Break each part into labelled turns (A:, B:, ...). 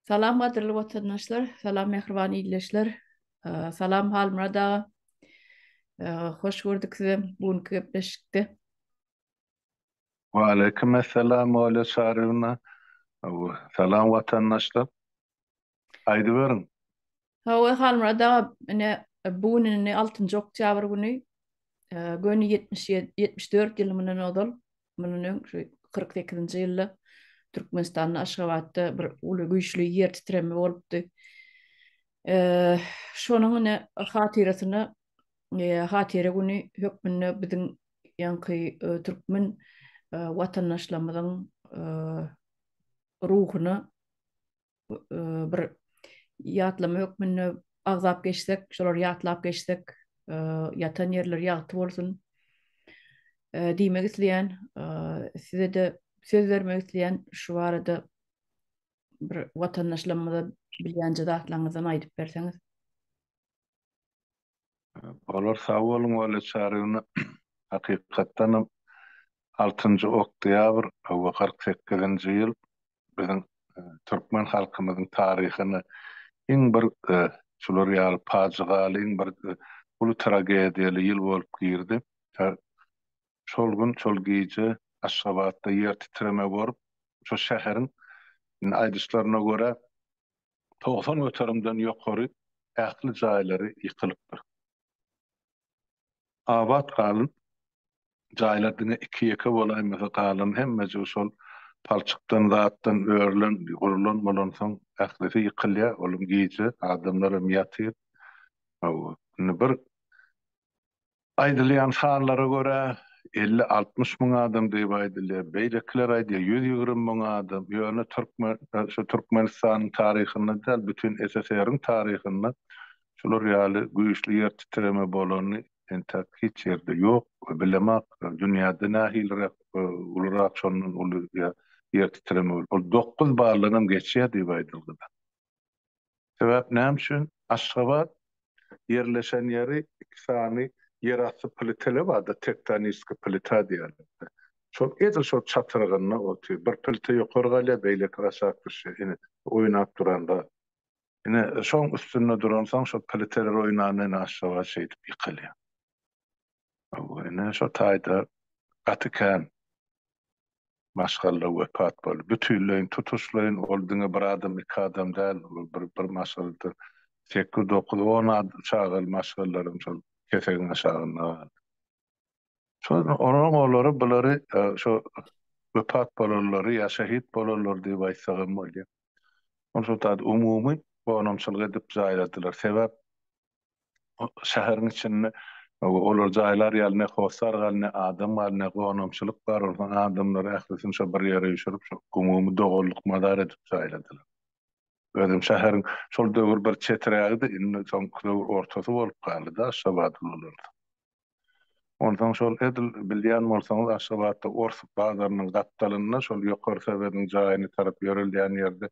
A: Salam gadyrly watandaşlar, salam mähriban ildeşler. Salam Halmyrat aga. Hoş gördük sizi bu günki gepleşikde.
B: Waleýkim essalam Olýa Çaryýewna. Salam watandaşlar. Aýdyberiň.
A: Hawa Halmyrat aga, ine bu gün indi 6-njy oktýabr güni göni 74 ýyl mundan ozal Mundan öň şu 48-nji ýylda Türkmenistanda Aşgabatda bir uly güýçli ýer titreme bolupdy. Şonuň ine hatyrasyna hatyra güni hökmünde biziň ýaňky türkmen watandaşlarymyzyň ruhuna bir ýatlama hökmünde agzap geçsek, şolary ýatlap geçsek, ýatan ýerleri ýagty bolsun diýmek isleýän, size-de söz bermek isleýän şu barada bir watandaşlarymyza bilýänje zatlaryňyzdan aýdyp berseňiz.
B: Bolar sag boluň Olýa Çaryýewna. Hakykatdanam altynjy oktýabr we 48-nji ýyl biziň türkmen halkymyzyň taryhyna iň bir şular ýaly pajygaly, iň bir uly tragediýaly ýyl bolup girdi. Şol gün, şol gije Aşgabatda ýer titreme bolup, şo şäheriň indi aýdyşlaryna görä 90 göterimden ýokary ähli jaýlary ýykylypdyr. Abat galan jaýlar diňe iki-ýeke bolaýmasa galan hemmejigi şol palçykdan zatdan örülen, gurulan bolansoň ählisi ýykylýar. Olam gije, adamlaram ýatyr. Hawa, indi bir Aýdylýan sanlara görä, 50-60 müň adam diýip aýdylýar, beýlekiler aýdýar 120 müň adam. Ýöne türkmen şu Türkmenistanyň taryhynda däl, bütin SSR-iň taryhynda şular ýaly güýçli ýer titreme bolany entäk hiç ýerde ýok. Bilemok, dünýäde nähiliräk ulurak şondan uly ýer titreme bolup. Ol 9 baldanam geçýär diýip aýdyldy-da. Sebäp näme üçin? Aşgabat ýerleşen ýeri iki sany ýerasty plitele barda, tektoniski plita diýýärler. Şol edil şol çatrygynda otyr. Bir plita ýokary galýar, beýleki aşak düşýär. Ine, oýnap duran zat. Ine, şoň üstünde duransoň, şol pliteler oýnanda ine Aşgabat şeýdip ýykylýar. Ine, şo taýda gaty kän maşgala wepat boldy. Bütinleýin, tutuşlaýyn ol diňe bir adam, iki adam däl, ol bir, bir maşgalada sekiz, dokuz, on çagaly maşgalalaram şol kesegiň aşagynda galdy. Şol onuň olary bulary şo wepat bolanlary ýa şehit bolanlary diýip aýtsagam bolýar. Ol şol taýda umumy gonamçylyk edip jaýladylar. Sebäp şäheriň içinde olar jaýlar ýaly ne hossar galdy, ne adam galdy, ne gonamçylyk bar. Onsoň adamlary ählisini şo bir ýere üýşürip, şo umumy doganlyk mazar edip jaýladylar. Özem şäheriň şol döwür bir çeträgidi, indi soňky döwür ortasy bolup galdy-da Aşgabat ulalansoň. Onsoň şol edil bilýän bolsaňyz Aşgabatda ors bazarynyň gapdalynda şol ýokary sowediň jaýyna tarap ýörelýän ýerde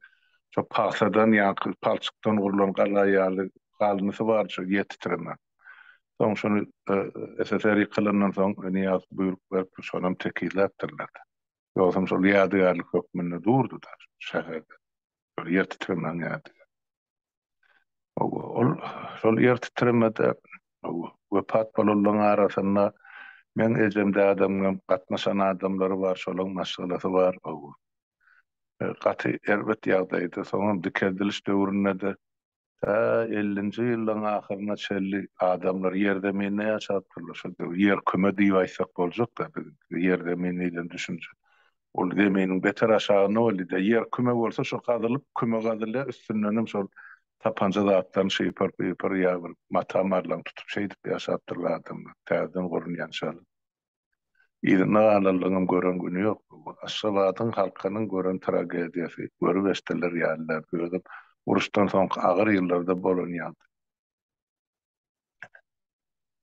B: şo pagsadan ýaňky palçykdan gurlan gala ýaly galyndysy bar şo ýer titreme. Soň şony SSR ýykylandan soň Nyýazow buýruk berip şonam tekizläpdirler. Ýogsam şol ýadygärlik hökmünde durdy-da şäherde. Şol ýer titremäň ýadygärligi. Ol şol ýer titremede wepat bolanlaryň arasynda meň ejem dädemem gatnaşan adamlary bar, şolaryň maşgalasy bar. Gaty erbet ýagdaýdy. Soňam dikeldiliş döwründe-de tä ellinji ýyllaryň ahyryna çenli adamlar ýerzeminde ýaşapdyrlar. Şol döwür ýerküme diýip aýtsak boljak-da biziňki ýerzemin diýlen düşünje. Ol zeminiň beter aşagynda bolýar-da. Ýer küme bolsa şo gazylyp, küme gazylýar, üstündenem şol tapanja zatlaryny şypyr-pypyr ýa bir mata marlaň tutup şeýdip ýaşapdyrlar adamlar, täzeden gurunýançalar. Yzynda galanlaryňam gören güni ýok. Bu Aşgabadyň halkynyň gören tragediýasy, görüp-eşdiler ýaly däl. Özem uruşdan soňky agyr ýyllarda bolan ýagdaý.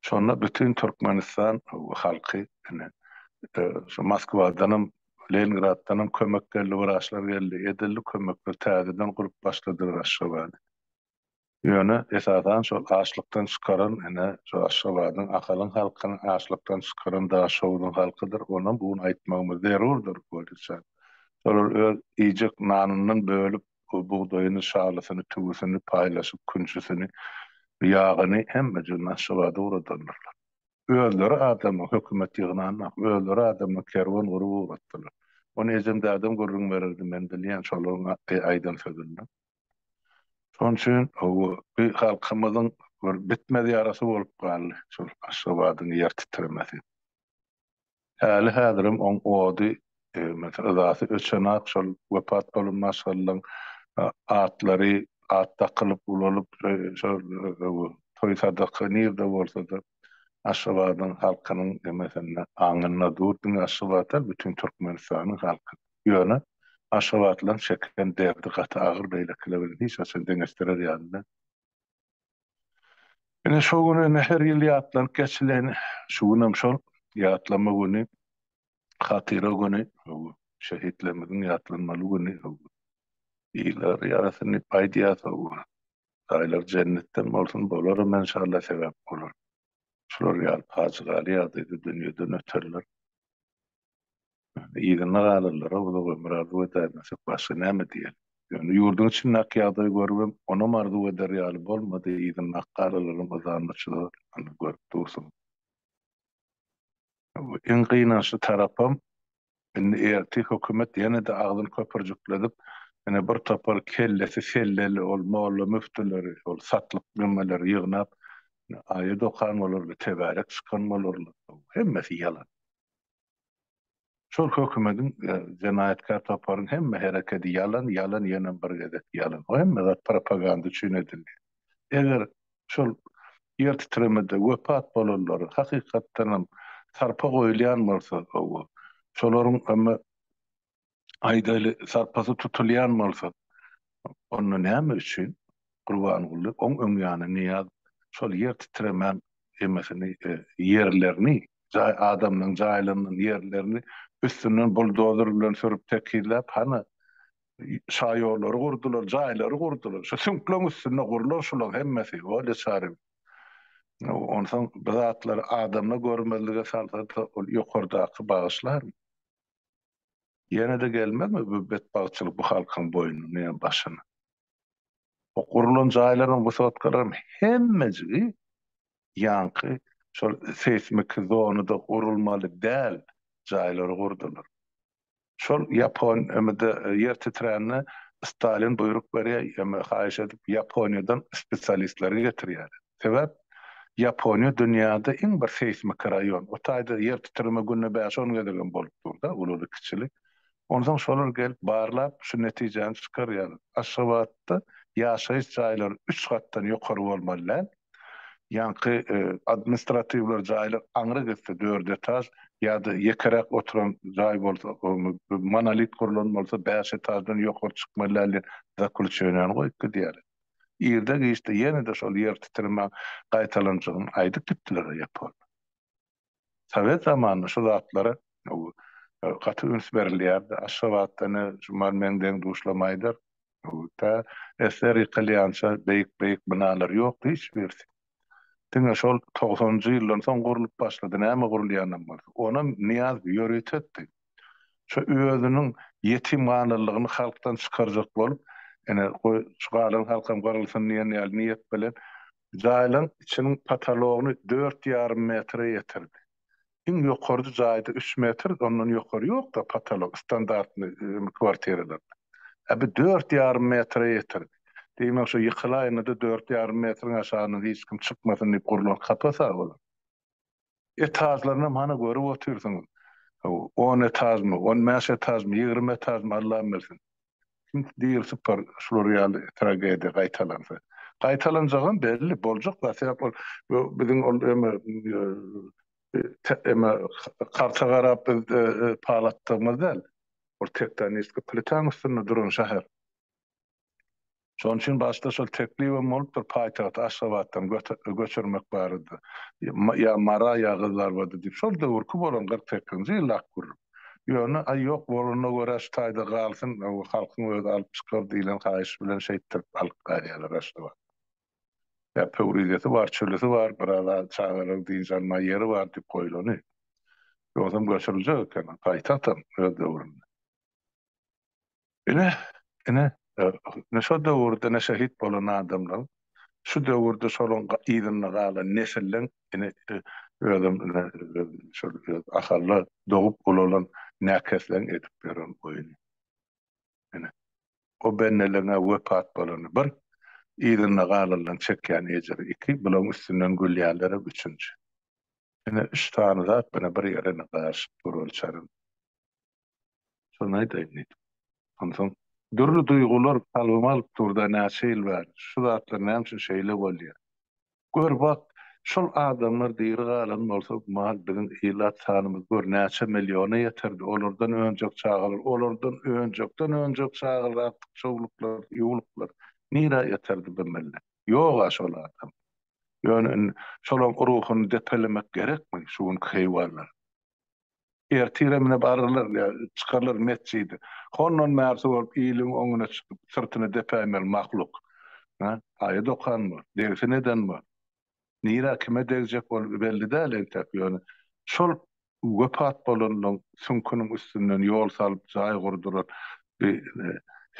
B: Şonda bütin Türkmenistan halky ine şu Moskwadanam, Leningraddanam kömek geldi, wraçlar geldi, edildi kömekler, täzeden gurup başladylar Aşgabady. Ýöne esasan şol açlykdan çykaran ine şu Aşgabadyň, Ahalyň halkyny açlykdan çykaran Daşhowuzyň halkydyr, onam bu gün aýtmagymyz zerurdyr Bolýa. Şolar öz iýjek nanyndan bölüp. bugdaýyny, şalysyny, tüwüsini paýlaşyp, künjüsini, ýagyny hemmejigini Aşgabada ugradandyrlar. Özleri adama hökümet ýygnanok, özleri adama kerwen gurup ugratdylar. Ony ejem-dädem gürrüň bererdi, men bilýän şolaryň aýdan sözünden. Şonuň üçin bu halkymyzyň bir bitmez ýarasy bolup galdy, şol Aşgabadyň ýer titremesi. Häli-häzirem oň ody, meselem, yzasy öçenak, şol wepat bolan maşgalalaryň atlary at dakylyp, ulalyp, şol toý-sadaka nirde bolsa-da, Aşgabadyň halkynyň emesinde, aňynda dur, diňe Aşgabat däl, bütin Türkmenistanyň halky. Ýöne aşgabatlylaryň çeken derdi gaty agyr, beýlekiler bilen hiç haçan deňeşdirer ýaly däl. Ine şo gün ine her ýyl ýatlanyp geçilen, şu günem şol ýatlama güni, hatyra güni, şehitlerimiziň ýatlanmaly güni. Ýylar ýarasyn diýip aýdýas, jaýlary jennetden bolsun, bolaram enşalla sebäp bolar. Şular ýaly pajygaly ýagdaýda dünýeden öterler. Yzynda galanlara uzak ömür arzuw edäýmesek başga näme diýeli. Ýöne ýurduň içindäki ýagdaýy görübem onam arzuw eder ýaly bolmady, yzyndaky galanlaram yzanda çyzar, ony görüp dursuň. Iň gynançly tarapam indi ertir hökümet ýene-de agzyny köpürjikledip ine bir topar kellesi selleli ol molla-müftüleri, ol satlyk nemeleri ýygnap aýat okan bolarlar, tebärek çykan bolarlar. Hemmesi ýalan. Şol hökümediň jenaýatkär toparyň hemme herekedi ýalan, ýalan ýenem bir gezek ýalan. O hemme zat propaganda üçin edilýär. Eger şol ýer titremede wepat bolanlara hakykatdanam sarpa goýulýan bolsa, hawa, şolaryň hemme aýdaýly sarpasy tutulýan bolsa, onda näme üçin Gurbanguly oň öň ýany Nyýaz şol ýer titremäň emesini ýerlerini jaý adamlaň jaýlanan ýerlerini üstünden buldozer bilen sürüp tekizläp hany şaýollary gurdular jaýlary gurdular şu süňkleň üstünde gurlan şulaň hemmesi Olýa Çaryýew onsoň bu zatlary adamlar görmezlige salsa-da ol ýokardaky bagyşlarmy? Ýene-de gelmezmi bu betbagtçylyk bu halkyň boýnuna ýa başyna? O gurlan jaýlaryň, wysotkalaryň hemmejigi ýaňky şol seýsmiki zonada gurulmaly däl jaýlary gurdular. Şol ýapon ýa-da ýer titrände Stalin buýruk berýär, ýa haýyş edip Ýaponiýadan spesialistleri getirýärler. Sebäp Ýaponiýa dünýäde iň bir seýsmiki raýon. O taýda ýer titreme günde bäş-on gezegem bolup dur-da, ululy-kiçili. Onsoň şolar gelip barlap, şu netijäni çykarýarlar. Aşgabatda ýaşaýyş jaýlary üç gatdan ýokary bolmaly däl. Ýaňky administratiwler jaýlar aňry gitse dört etaž ýa-da ýekeräk oturan jaý bolsa, monolit gurlan bolsa bäş etaždan ýokary çykmaly däl diýen zaklýuçeniýany goýup gidýärler. Irde-giçde ýene-de şol ýer titreme gaýtalanjagyny aýdyp gitdiler ýaponlar. Sowet zamanynda şu zatlara gaty üns berilýärdi. Aşgabatda ine Juman meň deň-duşlam aýdar, tä SSR ýykylýança beýik-beýik binalar ýokdy hiç birisi. Diňe şol togsanynjy ýyldan soň gurlup başlady, näme gurulýanam bolsa. Onam Nyýazow ýörite etdi. Şo özüniň ýetim galanlygyny halkdan çykarjak bolup, ine, goý, şu galan halkam gyrylsyn diýen ýaly niýet bilen jaýlaryň içiniň potologyny dört ýarym metre ýetirdi. Iň ýokardy jaýda üç metr, ondan ýokary ýok-da potolok, standartnyý kwartiralarda. Ä bu dört ýarym metre ýetirdi. Diýmek, şo ýykylaýanda-da dört ýarym metriň aşagyndan hiç kim çykmasyn diýip gurlan kapas-a olar. Etažlarynam hany görüp otyrsyňyz. On etažmy, on bäş etažmy, 20 etažmy Allam bilsin. Kim diri sypar şular ýaly tragediýa gaýtalansa. Gaýtalanjagam belli, boljak zat. Sebäp ol biziň ol eme eme karta garap biz pal atdygymyz däl. Ol tektoniski plitaň üstünde duran şäher. Şonuň üçin başda şol teklibem bolupdyr paýtagty Aşgabatdan göçürmek barada. Ýa Mara, ýa Gyzlarbada diýip. Şol döwürki bolan 48-nji ýyldaky gürrüň. Ýöne, aý ýok, bolanyna görä şu taýda galsyn, halkyň özi alyp çykar diýlen haýyş bilen şeýtdirip alyp galýarlar Aşgabatdan. Ýa pöwrizesi bar, çölüsi bar, biraz çagalaryň dynç alma ýeri bar diýip goýlany. Ýogsam göçüriljek eken paýtagtam öz döwründe. Ine, ine. Ine şo döwürde ine şehit bolan adamlaryň şu döwürde şolaryň yzynda galan nesilleň ine özem ine şol öz Ahalda dogup ulalan näkesleň edip ýören oýny. Ine. O bendeleň-ä wepat bolany bir, yzynda galanlaryň çekýän ejiri iki, bularyň üstünden gülýänlerem üçünji. Ine üç sany zat ine bir ýere ine garyşyp dur ol çaryn. Şony aýdaýyn diýdim. Onsoň dürli duýgular kalbymy alyp durda näçe ýyl bäri. Şu zatlar näme üçin şeýle bolýar? Gör bak, şol adamlar diri galan bolsa mal biziň ilat sanymyz gör näçe milliona ýeterdi. Olardan önjek çagalar, olardan önjekden önjek çagalar, agtyk-çowluklar, ýuwluklar nirä ýeterdi bu millet? Ýog-a şol adam. Ýöne indi şolaň ruhuny depelemek gerekmi şu günki heýwanlar? Ertirem ine bararlar ýa çykarlar metjide. Hondan bärsi bolup iliň oňüne çykyp syrtyny depäýmeli mahluk. Hä? Aýat okan bor, degsin eden bor. Nirä kime degjek bolup belli däl entek ýöne şol wepat bolanlaň süňküniň üstünden ýol salyp jaý gurduran bir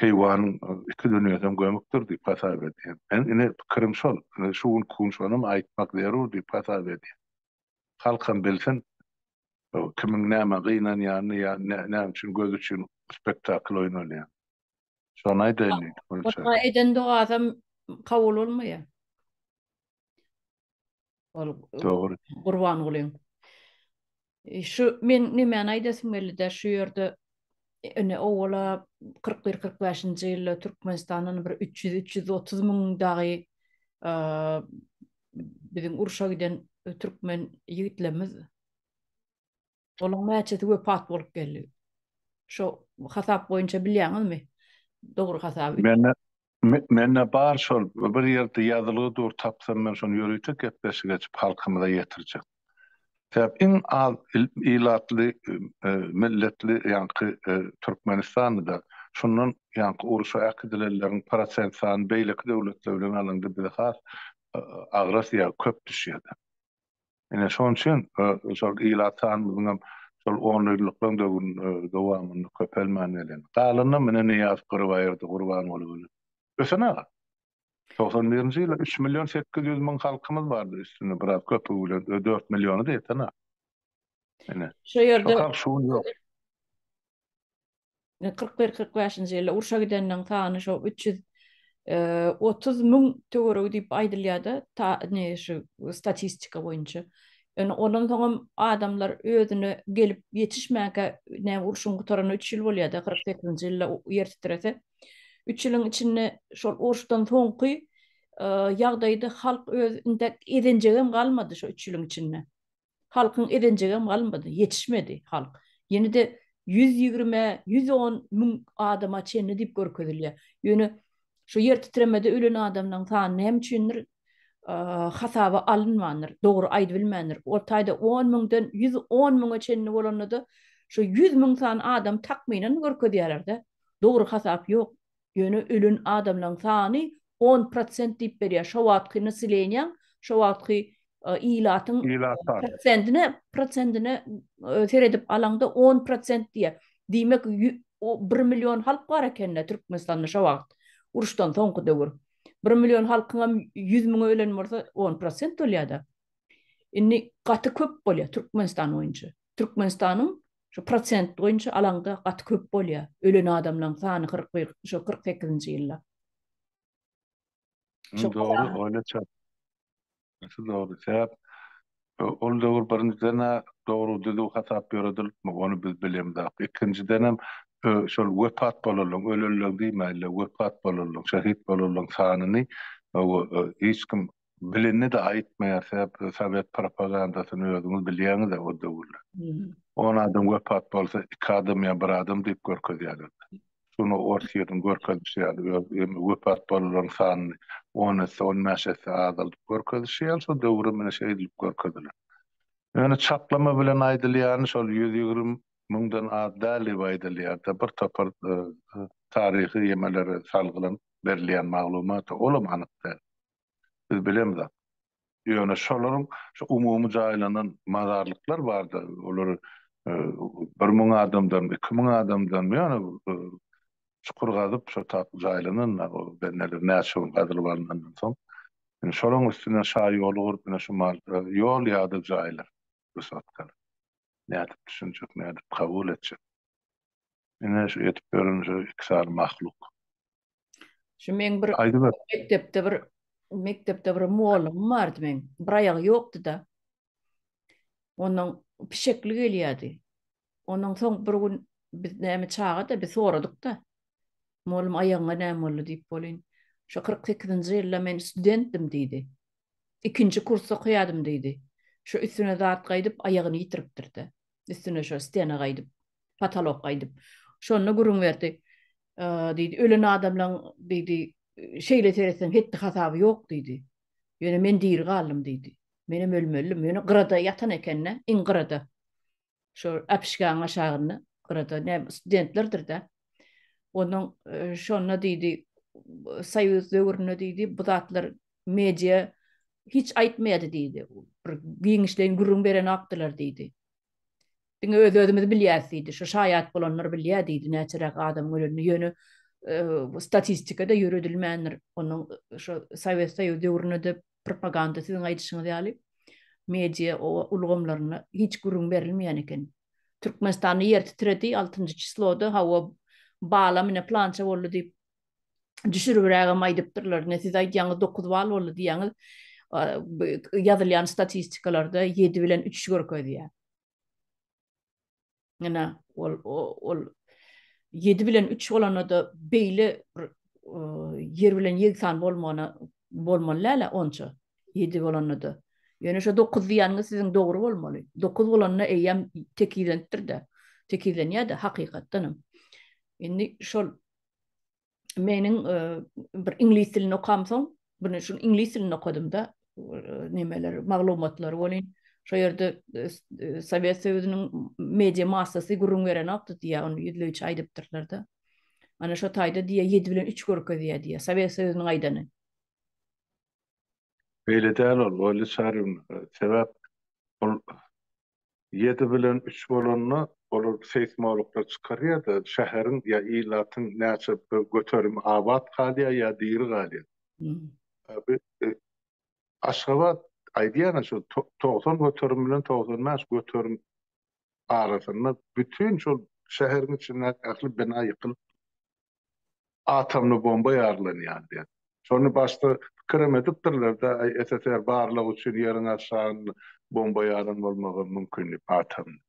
B: heýwanyň iki dünýesem gömükdir diýip hasap edýän. Men ine pikirim şol. Ine şu günki gün şonam aýtmak zerur diýip hasap edýän. Halkam bilsin kimiň nämä gynanýanyny ýa näme üçin göz üçin spektakl oýnalýanyny. Şony aýdaýyn diýdim Gülçe.
A: Onuň eden dogasam kabul bolmaýar. Ol
B: Dogry.
A: Gurbangulyň. E, şu men nemäni aýdasym geldi-de şu ýerde ine owala 41-45-nji ýylda Türkmenistandan bir 300-330 müň dagy e, biziň urşa giden türkmen ýigitlerimiz olaň näçesi wepat bolup geldi. Şo hasap boýunça bilýäňizmi? Dogry hasaby.
B: Mende mende bar şol bir ýerde ýazylgy dur tapsam men şony ýörite gepleşik edip halkymyza ýetirjek. Sebäp iň az ilatly milletli ýaňky Türkmenistanda şundan ýaňky urşa äkidilenleriň prosent sany beýleki döwletler bilen alanda bize has agras ýa köp düşýär. Ine şonuň üçin şol ilat sanymyzyňam şol onýyllyklaryň döwrüniň dowamynda köpelmän gelen. Galanynam ine Nyýazow gyryp aýyrdy Gurbanguly bilen. Ösen aga. 91-nji ýylda 3 million 800 müň halkymyz bardy üstünde biraz köpügi bilen 4 milliona-da ýeten-a. Ine.
A: Şu ýerde
B: Şo halk şu gün ýok.
A: 41-45-nji ýylda urşa gidenleriň sany şo 330 müň töweregi diýip aýdylýar-da, ta ne şu statistika boýunça. Ýöne ondan soňam adamlar özüne gelip ýetişmänkä, näme urşuň gutaranyna 3 ýyl bolýar-da, 48-nji ýylda ýer titrese. 3 ýylyň içinde şol uruşdan soňky ýagdaýda halk öz intäk ezenjegem galmady şo 3 ýylyň içinde. Halkyň ezenjegem galmady, ýetişmedi halk. Ýene-de 120, 110 müň adama çenli diýip görkezilýär. Ýöne şu ýer titremede ölen adamlaryň sany näme üçindir hasaba alynmandyr, dogry aýdybilmändir. O taýda 10 müňden 110 müňe çenli bolanda-da şu 100 müň sany adam takmynan görkezýärler-de. Dogry hasap ýok. Ýöne ölen adamlaryň sany on prosent diýip berýär. Şo wagtky naseleniýaň, şo wagtky ilatyň prosentine, prosentine seredip alaňda on prosent diýýär. Diýmek, bir million halk bar ekende Türkmenistanda şo wagt, uruşdan soňky döwür. Bir million halkyňam 100 müňi ölen bolsa on prosent bolýar-da. Indi gaty köp bolýar Türkmenistan boýunça. Türkmenistanyň Şu prosent boýunça alaňda gaty köp bolýar. Ölen adamlaryň sany 41, şu 48-nji ýylda.
B: Şu dogry, öyle çap. Şu dogry. Sebäp ol döwür birinjiden dogry düzüw hasap ýöredilipmi, ony biz bilemzok. Ikinjiden hem şol wepat bolanlaryň, ölenleriň diýmäýinle, wepat bolanlaryň, şehit bolanlaryň sanyny hiç kim Bilenini-de aýtmaýar, sebäp sowet propagandasyny özüňiz bilýäňiz-ä o döwürler. On adam wepat bolsa, iki adam ýa bir adam diýip görkezýärlerdi. Şuny Orsýetiň görkezişi ýaly, öz wepat bolanlaryň sanyny on esse, on bäş esse azaldyp görkezişi ýaly, şo döwürem ine şeýdilip görkezilen. Ýöne çaklama bilen aýdylýany şol 120 müňden az däl diýip aýdylýar-da, bir topar taryhy ýemelere salgylanyp berilýän maglumat, olam anyk däl. Biz bilemzok. Ýöne şolaryň şu umumy jaýlanan mazarlyklar bardy, olar 1000 adamdan, 2000 adamdan, ýöne. Çukur gazyp şo tap jaýlanan-da o bendeler näçe gün gazylyp alnandan soň. Indi şolaň üstünden şa ýoly gurup ine şu mal ýol ýa-da jaýlar wysotkalar. Nädip düşünjek, nädip kabul etjek. Ine şu edip ýören şu iki sany mahluk.
A: Şu meň bir mekdepde bir mekdepde bir mugallymym bardy meň. Bir aýagy ýokdy-da. Ondan pişekli gelýärdi. Ondan soň bir gün biz näme çaga-da biz soradyk-da. Mugallym aýagyňa näme boldy diýip bolyn. Şo 48-nji ýylda men studentdim diýdi. Ikinji kursda okaýardym diýdi. Şo üstüne zat gaýdyp aýagyny ýitiripdir-de. Üstüne şo stena gaýdyp, patolok gaýdyp. Şonda gürrüň berdi. Diýdi, ölen adamlaň diýdi, şeýle seretseň hetdi-hasaby ýok diýdi. Ýöne men diri galdym diýdi. Menem ölmelidim. Ýöne gyrada ýatan eken-de, iň gyrada. Şo äpişgäň aşagynda gyrada näme studentlerdir-dä. Onuň şonda diýdi, Soýuz döwründe diýdi, bu zatlar media hiç aýtmaýardy diýdi. Bir giňişleýin gürrüň berenokdylar diýdi. Diňe öz-özümiz bilýäris diýdi. Şu şaýat bolanlar bilýär diýdi, näçeräk adamyň ölenini. Ýöne statistika-da ýöredilmändir. Onuň şu Sowet Soýuzy döwründe-de propaganda siziň aýdyşyňyz ýaly media ulgamlarynda hiç gürrüň berilmeýän eken. Türkmenistanda ýer titredi altynjy çisloda, hawa, balam ine plança boldy diýip düşüribrägem aýdypdyrlar. Ine siz aýdýaňyz 9 bal boldy diýýäňiz. Ýazylýan statistikalarda 7 bilen 3 görkezýär. Ine ol ol 7 bilen 3 bolanda-da beýle bir ýer bilen ýegsan bolmagyna bolmaly däl onça. 7 bolanda-da. Ýöne şo 9 diýýäniňiz siziň dogry bolmaly. 9 bolanda eýýäm tekizlenipdir-de. Tekizlenýär-de hakykatdanam. Indi şol meniň bir iňlis dilini okamsoň, bunu şu iňlis dilinde okadym-da, nemeler, maglumatlary welin, şo ýerde Sowet Soýuzynyň media massasy gürrüň berenokdy diýýär, ony ýüzleýçe aýdypdyrlar-da. Ana şo taýda diýýär, 7 bilen 3 görkezýär diýýär, Sowet Soýuzynyň aýdany.
B: Beýle däl ol, Oýly Çaryýewna. Sebäp ol Ýedi bilen üç bolanda olar seýsmologlar çykarýar-da, şäheriň ýa ilatyň näçe göterimi abat galýar ýa diri galýar. Bu Aşgabat aýdýan-a şu 90 göterim bilen 95 göterim arasynda bütin şol şäheriň içindäki ähli bina ýykylyp atomly bomba ýarylan ýaly diýen. Şony başda pikirem edipdirler-de, aý SSR barlygy üçin ýeriň aşagynda bomba ýaran bolmagam mümkin diýip atomly.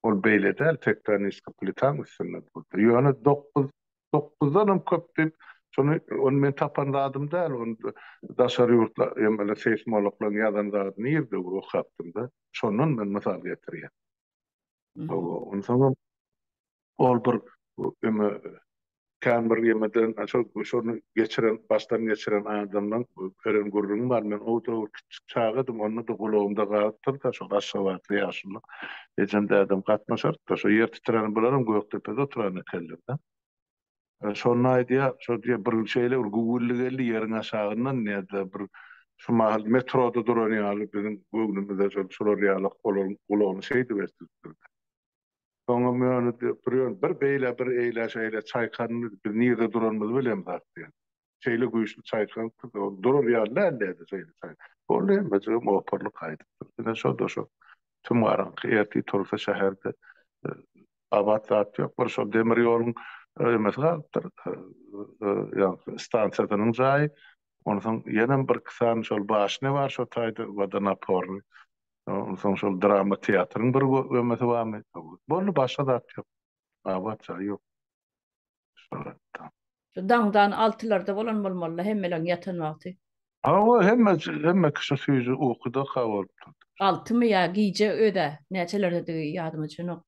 B: Ol beýle däl, tektoniski plitaň üstünde durdy. Ýöne dokuz, dokuzdanam köp diýip, şony, ony men tapan zadym däl, ony daşary ýurtly emele seýsmologlaryň ýazan zady nirde okapdym-da, şondan men mysal getirýän. Hawa, onsoňam ol bir eme kän bir ýemeden şol şony geçiren başdan geçiren adamlaň beren gürrüňi bar. Men o döwür kiçijik çagadym, onda-da gulagymda galypdyr-da şol aşgabatly ýaşuly ejem dädem gatnaşardy-da şo ýer titrän bularam Gökdepede oturan ekenler-de. Şonda aýdýar, şo diýýär, bir şeýle bir güwwüldi geldi ýeriň aşagyndan diýýär-de, bir şu mahal metroda duran ýaly biziň göwnümize şol şular ýaly olaryň gulagyny şeýdip eşidipdir. Soňam ýöne bir ýön bir beýle bir eýle şeýle çaýkandy, biz nirde duranymyzy bilemzok diýýär. Şeýle güýçli çaýkanypdyr, ol durar ýaly däl diýýär şeýle çaý. Boldy hemmejigem oparlyk gaýdypdyr. Ine şo-da şo tüm garaňky ertir tursa şäherde Abat zat ýok. Bir şol demir ýoluň emesi galypdyr. Ýaňky stansiýasynyň jaýy. Onsoň ýenem birki sany şol başne bar şo taýda wodonaporny. Onsoň şol drama teatryň bir emesi barmy? Boldy başga zat ýok. Abat jaý ýok.
A: Şol. Şu daňdan altylarda bolan bolmaly hemmeleň ýatan wagty.
B: Hawa hemme hemme kişi süýji ukudaka bolupdyr.
A: Altymy ýa gije özä näçelerdedigi ýadyma düşenok.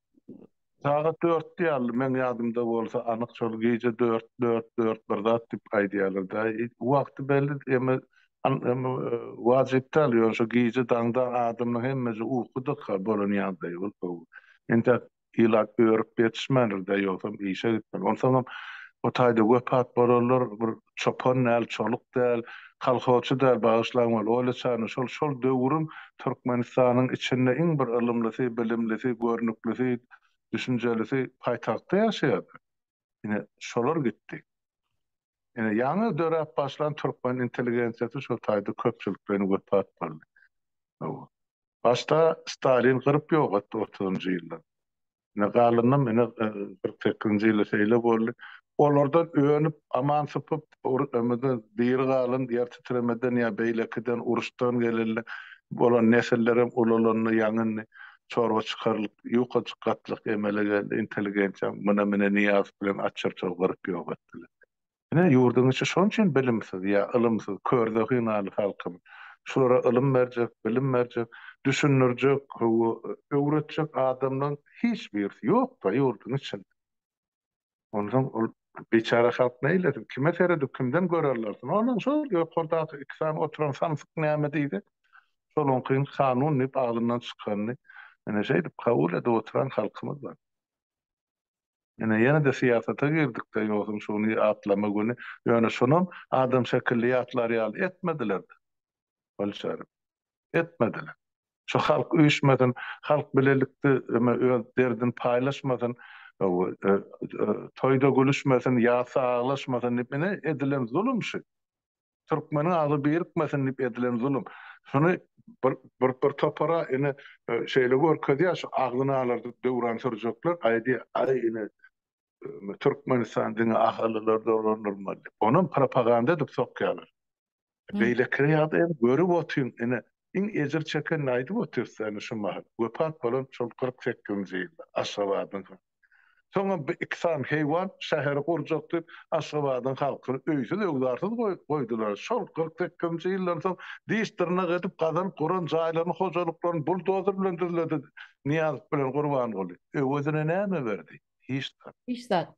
B: Sagat dörtdi ýaly meň ýadymda bolsa anyk şol gije dört dört dört bir zat diýip aýdýarlar-da. Wagty belli eme eme wajyp däl ýöne şo gije daňda adamlaň hemmesi ukudaka bolan ýagdaýy ol. Entäk Ilat örüp ýetişmändir-dä, ýogsam işe gitmeli. Onsoňam o taýda wepat bolanlar bir çopan däl, çoluk däl, kolhozçy däl, bagyşlaň weli, Olýa şol şol döwrüň Türkmenistanyň içinde iň bir ylymlysy, bilimlisi, görnüklisi, düşünjelisi paýtagtda ýaşaýardy. Ine, şolar gitdi. Ine, ýaňy döräp başlan türkmen intelligensiýasy şo taýda köpçülikleýin wepat boldy. Hawa. Başda Stalin gyryp ýok etdi otuzynjy ýylda. Ine, galanam ine 48-nji ýylda şeýle boldy. Olardan önüp, aman sypyp, ömürden diri galan ýer titremeden ýa beýlekiden, uruşdan gelende bolan nesillerem ulalanda ýaňy indi çorba çykarlyk, ýukajyk gatlak emele geldi, intelligensiýa muna-mine Nyýazow bilen Açyrçowy gyryp ýok etdiler. Ine, ýurduň içi şonuň üçin bilimsiz ýa ylymsyz, körzehin aly halkymyz. Şulara ylym berjek, bilim berjek, düşündirjek, hawa, öwretjek adamlaryň hiç birisi ýok-da ýurduň içinde. Onsoň ol biçäre halk neýlesin, kime seredip, kimden görerlersin? Onuň şol ýokardaky iki sany oturan samsyk näme diýse, şolaňkyny kanun diýip agzyndan çykanyny ine şeýdip kabul edip oturan halkymyz bar. Ine ýene-de syýasata girdik-de, ýogsam şuny atlama güni, ýöne şonam adam şekilli ýatlar ýaly etmediler-de. Bolşarym. Etmediler. Şu halk üýşmesin, halk bilelikde öz derdini paýlaşmasyn, toýda gülüşmesin, ýasda aglaşmasyn diýip ine edilen zulum şu. Türkmeniň agzy birikmesin diýip edilen zulum. Şuny bir bir bir topara ine şeýle görkezýär şu agzyny alardyp döwran sürjekler aýdýar, aý ine Türkmenistan diňe ahalylar dolandyrmaly. Onam propaganda edip sokýarlar. Beýleki ýagdaýam görüp otyň, ine, iň ejir çekenini aýdyp otyrys ine şu mahal, wepat bolan şol 48-nji ýylda Aşgabadyň halky. Soňam bu iki sany heýwan şäheri gurjak diýip Aşgabadyň halkyny öýsüz-öwzarsyz goýdular. Şol 48-nji ýyldan soň diş-dyrnak edip gazanyp guran jaýlaryny, hojalyklaryny buldozer bilen düzledi Nyýazow bilen Gurbanguly. Öwezine näme berdi? Hiç zat.
A: Hiç zat.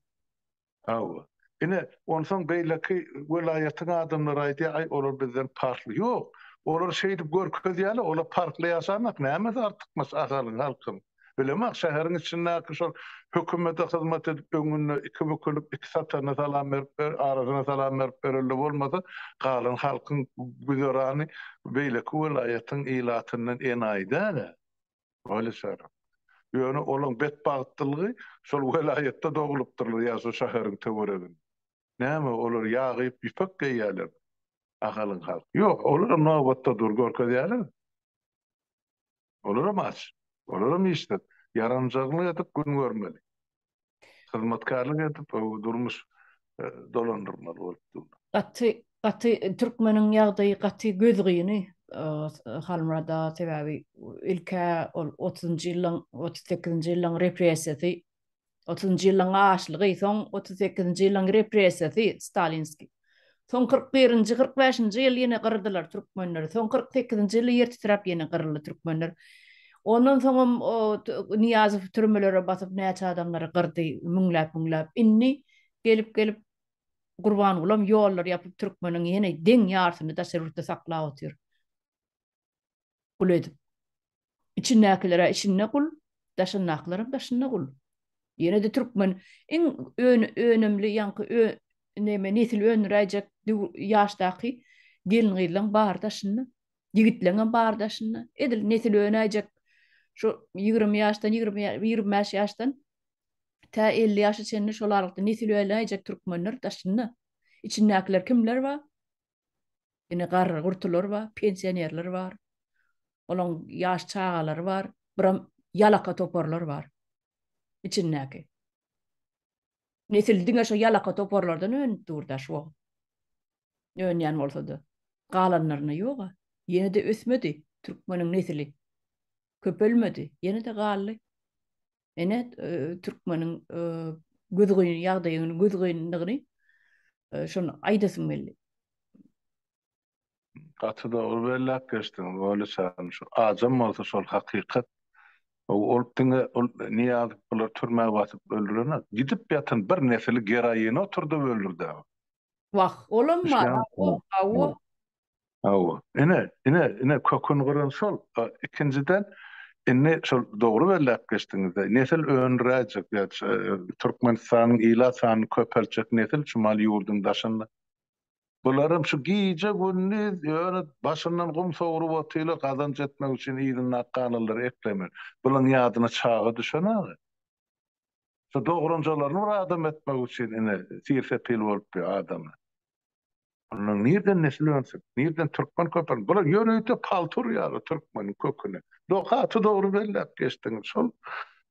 B: Hawa. Ine, onsoň beýleki welaýatyň adamlary aýdýar, aý, olar bizden parhly. Ýok, olar şeýdip görkezýärler, olar parhly ýaşanok, nämesi artykmaç Ahalyň halkynyň? Bilemok, şäheriň içindäki şol hökümete hyzmat edip, öňünde iki bükülip, iki satanyna salam berip, arasyna salam berip berelde bolmasa, galan halkyň güzerany beýleki welaýatyň ilatyndan enaýy däl-ä. Öyle şäher. Ýöne olaň betbagtlygy şol welaýatda doglupdyrlar ýa şo şäheriň töwereginde. Näme olar ýag iýip ýüpek geýýärlermi? Ahalyň halky. Ýok, olaram nobatda dur görkezýärler. Olaram aç. Olaram işsiz. Ýaranjaňlyk edip gün görmeli. Hyzmatkärlik edip durmuş dolandyrmaly bolup dur.
A: Gaty gaty türkmeniň ýagdaýy gaty gözgyny Halmyrat aga sebäbi ilkä ol otuzynjy ýyllaň otuz sekizinji ýyllaň repressiýasy otuzynjy ýyllaň açlygy soň otuz sekizinji ýyllaň repressiýasy stalinskiý soň 41 birinji 45-nji ýyl ýene gyrdylar türkmenleri soň 48-nji ýyl ýer titräp ýene gyryldy türkmenler ondan soňam Nyýazow türmelere basyp näçe adamlary gyrdy müňläp müňläp indi gelip gelip Gurbangulam ýollary ýapyp türkmeniň ýene deň ýarsyny daşary ýurtda saklap otyr. Gul edip. Içindäkiler-ä içinde gul, daşyndakylaram daşynda gul. Ýene-de türkmen iň önümli ýaňky ö neme nesil öndüräýjek ýaşdaky gelin-gyzlaň bary daşynda. Ýigitleňem bary daşynda. Edil nesil önäýjek şu 20 ýaşdan, 20 25 ýaşdan tä 50 ýaşa çenli şol aralykda nesil önäýjek türkmenler daşynda. Içindäkiler kimler bar? Ine garry gurtular bar, pensionerler bar. Olaň ýaş çagalary bar, biram ýalaka toparlar bar içindäki. Nesil diňe şo ýalaka toparlardan önüp dur-da şu wagt. Önýän bolsa-da. Galanlaryna ýog-a. Ýene-de ösmedi türkmeniň nesili. Köpelmedi. Ýene-de galdy. Ene türkmeniň gözgyny ýagdaýyny gözgynylygyny şony aýdasym geldi.
B: Gaty dogry belläp geçdiňiz Weli hanym. Şu ajam bolsa şol hakykat. Ol diňe ol Nyýazow bular türmä basyp öldürenok. Gidip ýatan bir nesili geroine oturdyp öldürdi.
A: Wah, olam bar. Hawa.
B: Hawa. Ine, ine, ine köküni gyran şol. Ikinjiden, indi şol dogry belläp geçdiňiz-de, nesil öndüräýjek ýa Türkmenistanyň ilat sanyny köpeltjek nesil şu mal ýurduň daşynda. Bularam şu gije-gündiz ýöne başyndan gum sowrup otyrlar, gazanç etmek üçin yzyndaky galanlary eklemeli. Bulaň ýadyna çaga düşen-ä. Şu dogranjalaryny bir adam etmek üçin ine sir-sepil bolup ýör adamlar. Ondan nirden nesil önsün? Nirden türkmen köpelsin? Bular ýörite palta urýarlar türkmeniň köküne. Gaty dogry belläp geçdiňiz. Şol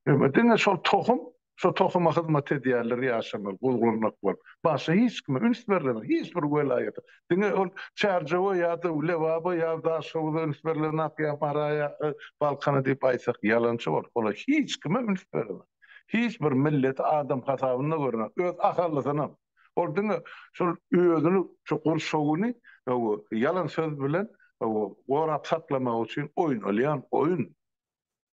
B: diňe şol tohum, şo tohuma hyzmat edýärler ýaşamaly, guzgurnak bolup. Başga hiç kime üns berlenok, hiç bir welaýata. Diňe ol Çärjewe ýa-da Lebaba ýa Daşoguza üns berlenok ýa Mara ýa Balkana diýip aýtsak ýalançy bolar. Olar hiç kime üns berenok. Hiç bir milleti adam hasabynda görenok. Öz ahallysynam. Ol diňe şol özüni, şu gurşawyny ýalan söz bilen gorap saklamak üçin oýnalýan oýun.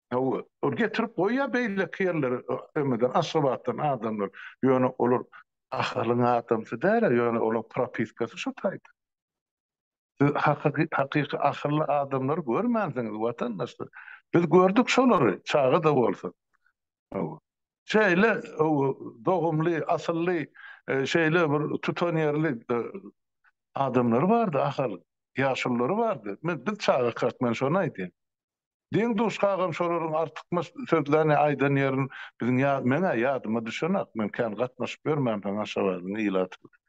B: Hawa, ol getirip goýýar beýleki ýerlere, ömeden Aşgabatdan adamlar. Ýöne olar Ahalyň adamsy däl-ä, ýöne olaň propiskasy şo taýda. Siz hakyky hakyky ahally adamlary görmänsiňiz, watandaşlar. Biz gördük şolary, çaga-da bolsa. Hawa. Şeýle dogumly, asylly, şeýle bir tutanýerli adamlary bardy Ahalyň. Ýaşululary bardy. Men biz çagakak men şony aýdýan. Deň-duş kagam şolaryň artykmaç sözlerini aýdan ýerini biziň ýa meň-ä ýadyma düşenak. Men kän gatnaşyp ýörmänsoň Aşgabadyň ilaty bilen.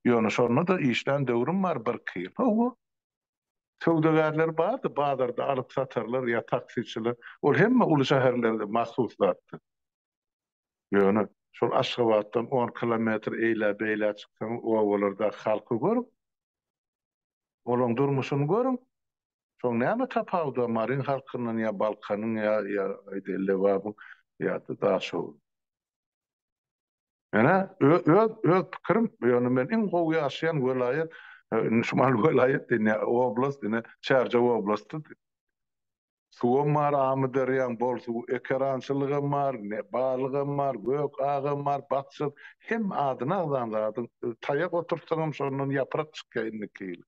B: Ýöne şonda-da işlän döwrüm bar birki ýyl. Hawa. Söwdagärler bardy, bazarda alyp-satarlar ýa taksiçiler. Ol hemme uly şäherlerde mahsus zatdy. Ýöne şol Aşgabatdan on kilometr eýlä-beýlä çyksaňyz obalardaky halky görüň. Olaň durmuşyny görüň. Şoň näme tapawudy bar Maryň halkyndan ýa Balkanyň ýa ýa aýdaýly Lebabyň ýa-da Daşoguzyň. Menä öz öz pikirim ýöne men iň gowy ýaşaýan welaýat indi şumal welaýat diýen oblast ine Çärjew oblasty. Suwam bar Amyderýaň bol suwy ekerançylygam bar ne balygam bar gök agam bar bakja hemme adyny agzan zadyň taýak oturtsaňam şondan ýaprak çykýar indiki ýyl.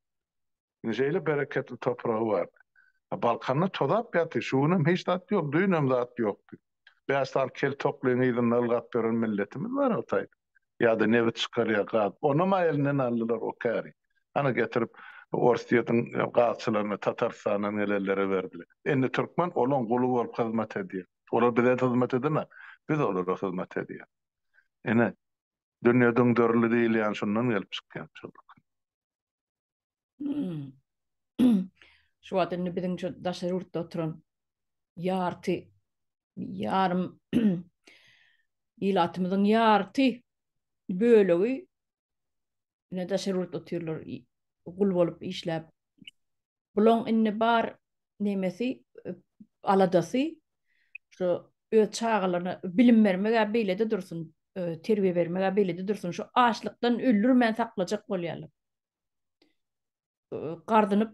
B: Indi şeýle bereketli topragy bar. Balkanda tozap ýatyr. Şu günem hiç zat ýok, düýnem zat ýokdy. Bäş sany kel toklyň yzynda ylgap ýören milletimiz bar o taýda. Ýa-da nebit çykarýar, gaz. Onam-a elinden aldylar o käri. Ana getirip Orsýetiň gazçylaryna, Tatarystandan gelenlere berdiler. Indi türkmen olaň guly bolup hyzmat edýär. Olar bize hyzmat edenok, biz olara hyzmat edýäris. Ine, dünýe düňderildi diýilýän şundan gelip çykýar.
A: Şu wagt indi biziň şu daşary ýurtda oturan ýarty ýarym ilatymyzyň ýarty bölegi ine daşary ýurtda otyrlar gul bolup işläp. Bulaň indi bar nemesi aladasy şu öz çagalaryna bilim bermeg-ä beýlede dursun, terbiýe bermeg-ä beýlede dursun, şu açlykdan öldürmän saklajak bolýarlar. Gardynyp,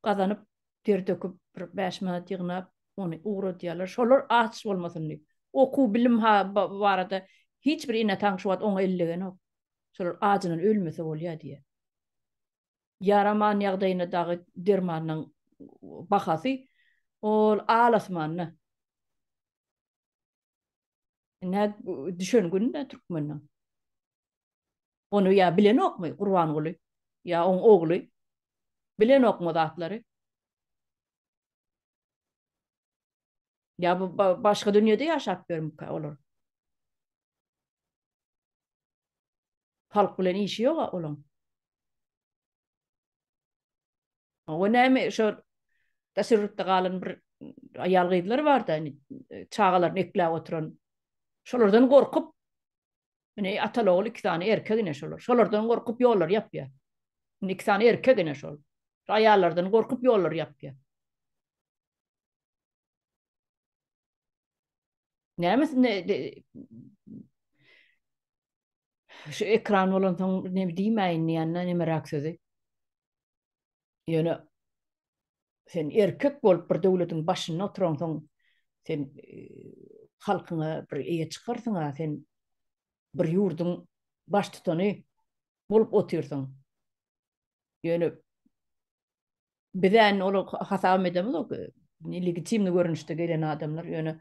A: gazanyp, der döküp bir 5 manat ýygnap, ony ugradýarlar. Şolar aç bolmasyn diýip. Okuw, bilim barada hiç bir ene-ataň şu wagt oňa ellegenok. Şolar ajyndan ölmese bolýar diýýär. Ýaraman ýagdaýynda dagy dermanyň bahasy ol al asmanda. Ine düşen günde türkmeniň. Ony ýa bilenokmy Gurbanguly ýa oň ogly bilenokmy o zatlary? Ýa bu başga dünýede ýaşap ýörmükä olar? Halk bilen işi ýok-a olaň. O näme şo daşary ýurtda galan bir aýal gyzlar barda, çagalaryny ekläp oturan. Şolardan gorkup Ine ataly ogul iki sany erkek ine şolar. Şolardan gorkup ýollary ýapýar. Indi iki sany erkek ine şol. Şu aýallardan gorkup ýollary ýapýar. Nämesinde şu ekran bolansoň ne diýmäýin diýende nemeräk sözi. Ýöne sen erkek bolup bir döwletiň başynda oturansoň sen e, halkyňa bir eýe çykarsyň-a, sen bir ýurduň baştutany bolup otyrsyň. Ýöne biz-ä indi ol hasabam edemizok, legitimni görnüşde gelen adamlar, ýöne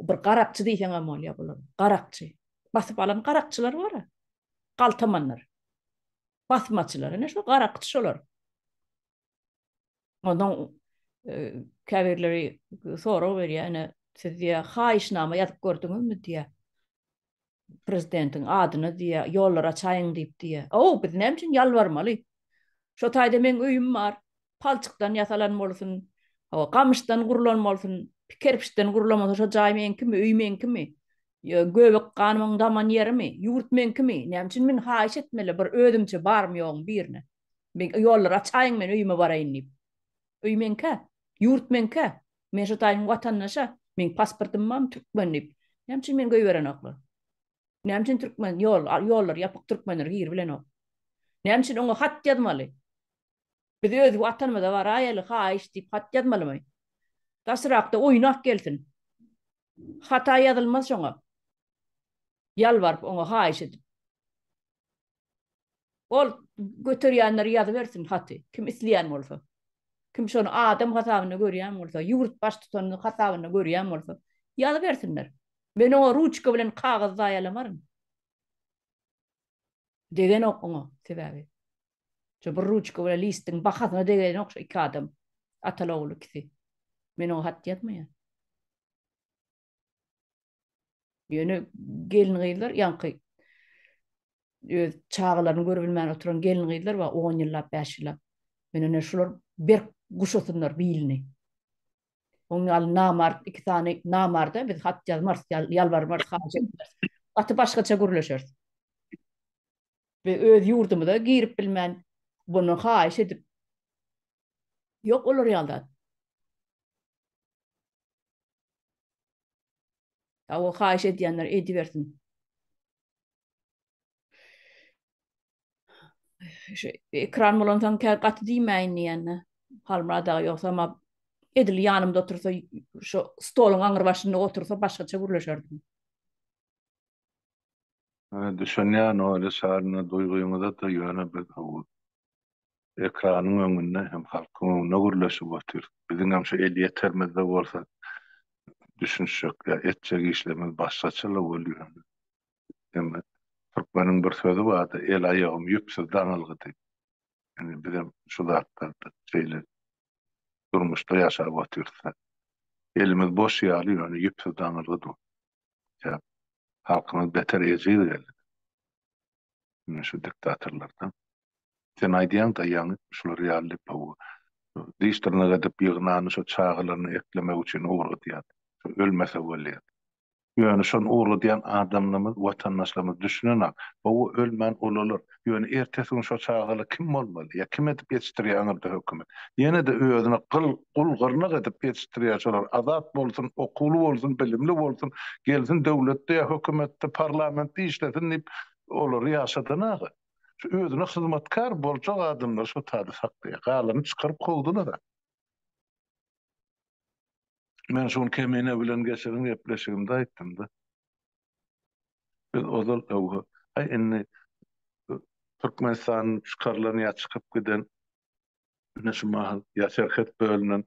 A: bir garakçy diýseňem bolýar bular. Garakçy. Basyp alan garakçylar bar-a. Galtamanlar. Basmaçylar. Ine şu garakçy şolar. Ondan e, käbirleri sorag berýär, ine siz diýýär, haýyşnama ýazyp gördüňizmi diýýär. Prezidentiň adyna diýýär, ýollar açaýyň diýip diýýär. Ow, biz näme üçin ýalbarmaly? Şo taýda meň öýüm bar. Palçykdan ýasalan bolsun, hawa, gamyşdan gurlan bolsun, kerpiçden gurlan bolsun, şo jaý meňkimi, öý meňkimi? Göbek ganymyň daman ýerimi? Ýurt meňkimi? Näme üçin men haýyş etmeli bir özümçe barym-ýogum birine? Men ýollar açaýyň men öýüme baraýyn diýip. Öý meňkä, ýurt meňkä. Men şo taýyň watandaşa, meň pasportym barmy türkmen diýip. Näme üçin meni goýberenoklar? Näme üçin türkmen ýol ýollar ýapyk türkmenler giribilenok? Näme üçin oňa hat ýazmaly? Biz öz watanymyza baraýaly haýyş diýip hat ýazmalymy? Daşrakda oýnap gelsin. Hata ýazylmaz şoňa. Ýalbaryp oňa haýyş edip. Ol göterýänler ýazybersin haty, kim isleýän bolsa. Kim şony adam hasabynda görýän bolsa, ýurt baştutany hasabynda görýän bolsa, ýazybersinler. Men oňa ruçka bilen kagyz zaýalamaryn. Degenok oňa sebäbi. Şo bir ruçka bilen listiň bahasyna degenok şo iki adam. Ataly-ogul ikisi. Men oňa hat ýazmaýan. Ýöne gelin-gyzlar ýaňky öz çagalaryny görübilmän oturan gelin-gyzlar bar 10 ýyllap, 5 ýyllap. Men ine şular berk guşasynlar bilini. Oň ýaly namart iki sany namarda biz hat ýazmarys, ýalbarmarys, haýyş etmeris. Gaty başgaça gürleşeris. We öz ýurdumyza girip bilmän, bundan haýyş edip Ýok olar ýaly zat. Hawa haýyş edýänler edibersin. Şu ekran bolansoň kä gaty diýmäýin diýende. Halmyrat aga ýogsa ama edil ýanymda otursa şu stoluň aňry başynda otursa başgaça gürleşerdim.
B: Düşünýän öyle şaryna duýgyňyza-da ýöne biz ekranyň öňünde hem halkyň öňünde gürleşip otyrys. Biziňem şu elýeterimizde bolsa düşünişjek ýa etjek işlerimiz başgaça-la bolýar. Emme türkmeniň bir sözi bardy, el-aýagym ýüpsüz daňylgy diýip. Indi bizem şu zatlarda şeýle durmuşda ýaşap otyrys. Elimiz boş ýaly, ýöne ýüpsüz daňylgy dur. Halkymyz beter ejiz geldi. Ine şu diktatorlardan. Sen aýdýaň-da ýaňy şular ýaly diýip hawa. Diş dyrnak edip ýygnany şo çagalaryny eklemek üçin ugradýar. Şo ölmese bolýar. Ýöne şony ugradýan adamlarymyz, watandaşlarymyz düşünenak. Hawa ölmän ulalar. Ýöne ertesi gün şo çagalar kim bolmaly? Ýa kim edip ýetişdirýär aňyrda hökümet? Ýene-de özüne gyl, gul, gyrnak edip ýetişdirýär şolar. Azat bolsun, okuwly bolsun, bilimli bolsun, gelsin döwletde ýa hökümetde, parlamentde işlesin diýip olary ýaşadan-aga. Şu özüne hyzmatkär boljak adamlary şo taýda saklaýar. Galanyny çykaryp kowdular-a. Men şu gün Kemine bilen geçiren gepleşigimde aýtdym-da. Biz ozal öwhe, aý indi Türkmenistandan çykarylan ýa çykyp giden Ine şu mahal ýa serhet bölünen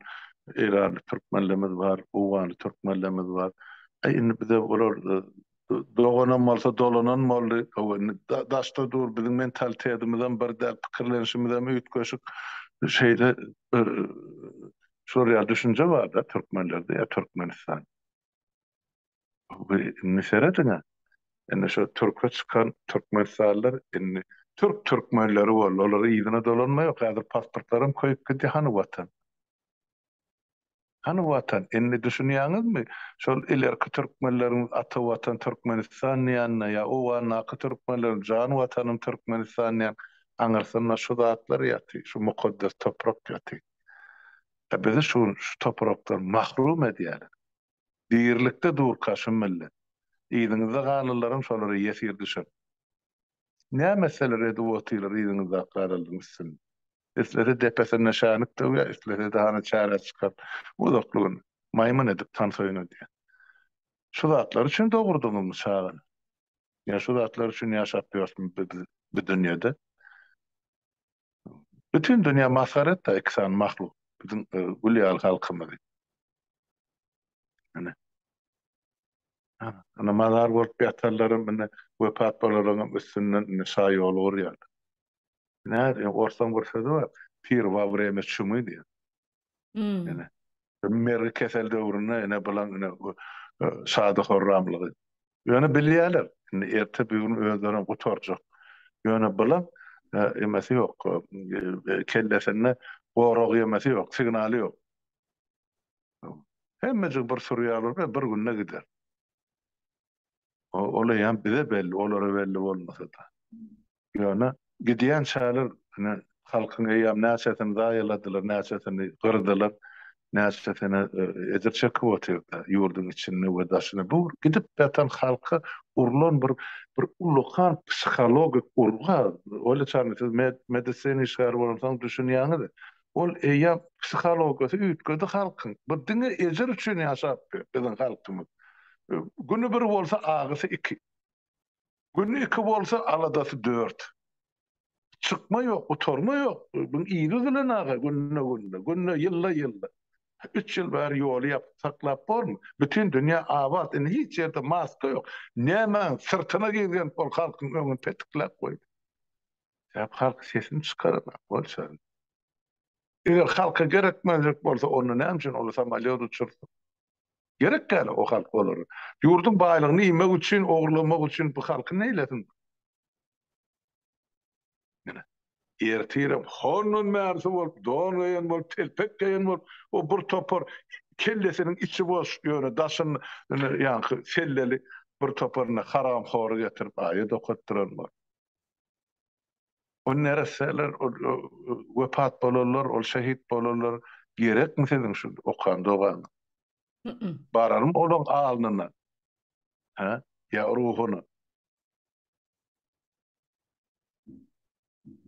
B: eýranly türkmenlerimiz bar, owganly türkmenlerimiz bar. Aý indi bize olar doganam bolsa dolanan boldy. Hawa indi daşda dur biziň mentalitetimizem bir däl, pikirlenişimizem üýtgeşik. Şeýle bir şular ýaly düşünje bar-da türkmenlerde ýa Türkmenistan. Indi serediň-ä, indi şu türke çykan türkmenistanlylar indi türk türkmenleri boldy, olara yzyna dolanma ýok, häzir pasportlaram köýüp gidýär, hany watan? Hany watan? Indi düşünýäňizmi, şol ilerki türkmenleriň ata watan Türkmenistan diýenine ýa Owgandaky türkmenleriň jan watanym Türkmenistan diýen aňyrsynda şu zatlar ýaty, şu mukaddes toprak ýaty. Bizi şu şu toprakdan mahrum edýärler. Dirilikde durka şu millet. Yzyňyzda galanlaram şolara ýesir düşer. Näme etseler edip otyrlar yzyňyzdaky galanlaryň üstünde. Islese depesinde şänik döwýär, islese-de hany çärä çykaryp uzakly gün maýmyn edip tans oýnadýar. Şu zatlar üçin dogurdyňyzmy çagany? Ýa şu zatlar üçin ýaşap ýörsmi biz bu dünýede? Bütin dünýä masgara etdi iki sany mahluk biziň gül ýaly halkymyzy. Ine. Ana mazar bolup ýatanlaram ine wepat bolanlaryň üstünden ine şa ýoly gurýarlar. Näde, orsaň bir sözi bar, Pir wa wremya çumy diýen.
A: Hmm.
B: Ine. Mergi kesel döwründe ine bulan ine şady horramlygy. Ýöne bilýärler. Indi erte bir gün özlerem gutarjak. Ýöne bulam emesi ýok, kellesinde gorag ýemesi ýok, signaly ýok. Hemmejik bir süri ýaly bolup, bir günde gider. Ol eýýäm bize belli, olara belli bolmasa-da. Ýöne gidýänçäler ine halkyň eýýäm näçesini zaýaladylar, näçesini gyrdylar, näçesine ejir çekip otyrda ýurduň içinde we daşynda. Bu gidip ýatan halka urlan bir bir ullakan psihologik urgy. Olja Çarny siz medisina işgäri bolansoň düşünýäňiz. Ol eýýäm psihologiýasy üýtgedi halkyň. Bu diňe ejir üçin ýaşap biziň halkymyz. Güni bir bolsa agysy iki. Güni iki bolsa aladasy dört. Çykma ýok, gutarma ýok. Buň yzy üzülen aga günde-günde, günde, ýylda-ýylda. Üç ýyl bäri ýoly ýapyp saklap bormy? Bütin dünýä abat, indi hiç ýerde maska ýok. Nämäň syrtyna girgen ol halkyň öňüni petikläp goýdy. Sebäp halk sesini çykaranok, bolça. Eger halka gerekmejek bolsa onda näme üçin ol samolýot uçursyn? Gerek däl o halk olara. Ýurduň baýlygyny iýmek üçin, ogurlamak üçin bu halky neýlesin? Ine, ertirem hondan bärisi bolup, don geýen bolup, telpek geýen bolup, o bir topar kellesiniň içi boş, ýöne daşynda ine ýaňky selleli bir topar ine haramhory getirip aýat okatdyran bolup. O neresseler, ol wepat bolanlar, ol şehit bolanlar gerekmi siziň şu okan dogaňyz? Bararmy olaň alnyna? Hä? Ýa ruhuna?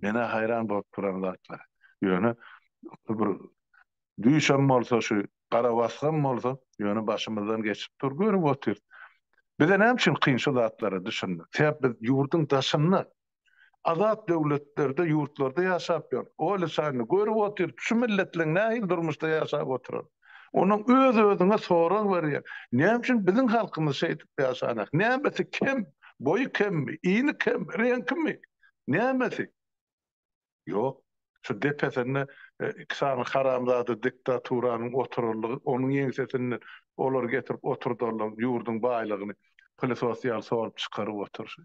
B: Menä haýran bolup duran zatlar. Ýöne bir düýşem bolsa şu garabasgam bolsa, ýöne başymyzdan geçip dur, görüp otyrys. Bize näme üçin kyn şu zatlara düşünmek? Sebäp biz ýurduň daşynda, azat döwletlerde, ýurtlarda ýaşap ýörüs. Oly şany görüp otyrys, şu milletleň nähili durmuşda ýaşap oturan. Onuň öz-özüňe sorag berýär. Näme üçin biziň halkymyz şeýdip ýaşanak? Nämesi kem? Boýy kemmi? Ini kemmi? Reňkimi? Nämesi? Ýok. Şu depesinde iki sany haramzada diktaturanyň oturanlygy, onuň ýeňsesinden olary getirip oturdanlygy, ýurduň baýlygyny pylesos ýaly sorup çykaryp oturyşy.